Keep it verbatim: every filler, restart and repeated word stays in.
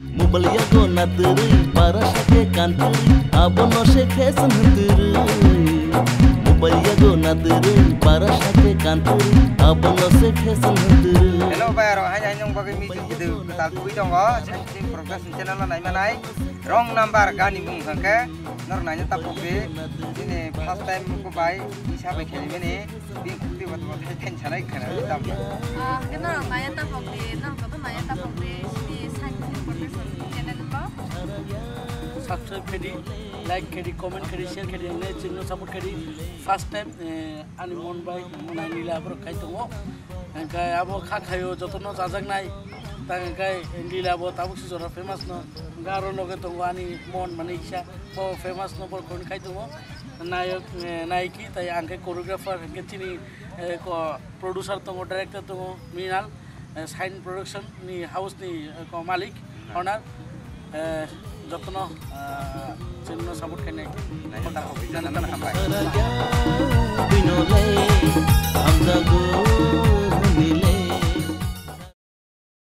Mobile yago natwrwi para sake kantwrwi, abono se fashion hwntwrwi. Mobile yago natwrwi para sake kantwrwi, abono se fashion hwntwrwi. Hello bai, aro hai hai nung bagwi music video kwtal tubui tongo. Scientific Production channel o naimanai. Wrong number gani bung thangkhe nor naina tapok di. Ini first time ko bai isa bai khaimani. Bini khukti bo tamo thai thani sanai khana tamo. Ah, hwnkhe norok naiya taphok di, norok joto naiya taphok di, sini Scientific Production channel bo. Subscribe khe di, like khe di, comment khe di, share khe di, hwnwi chwngno support khe di. First time, eh, ani mon bai, mon ani lila borok khai tongo. Hwnkhe abo kha khaio jotono chajaknai. Tang hwnkhe lila bo tabuk si jora famous no. Hwnkhe aro loge tongo ani mon mani kisa. Bo famous no borok khai tongo. Nayok, eh, nayiki, tai ang khe choreographer, hwnkhe chini, eh, ko producer tongo, director tongo, Mrinal, eh, Shine Production ni house ni, eh, ko malik, owner, eh, jotono, eh, chwngno support khainai. Nai, nai, nai, nai, nai, nai.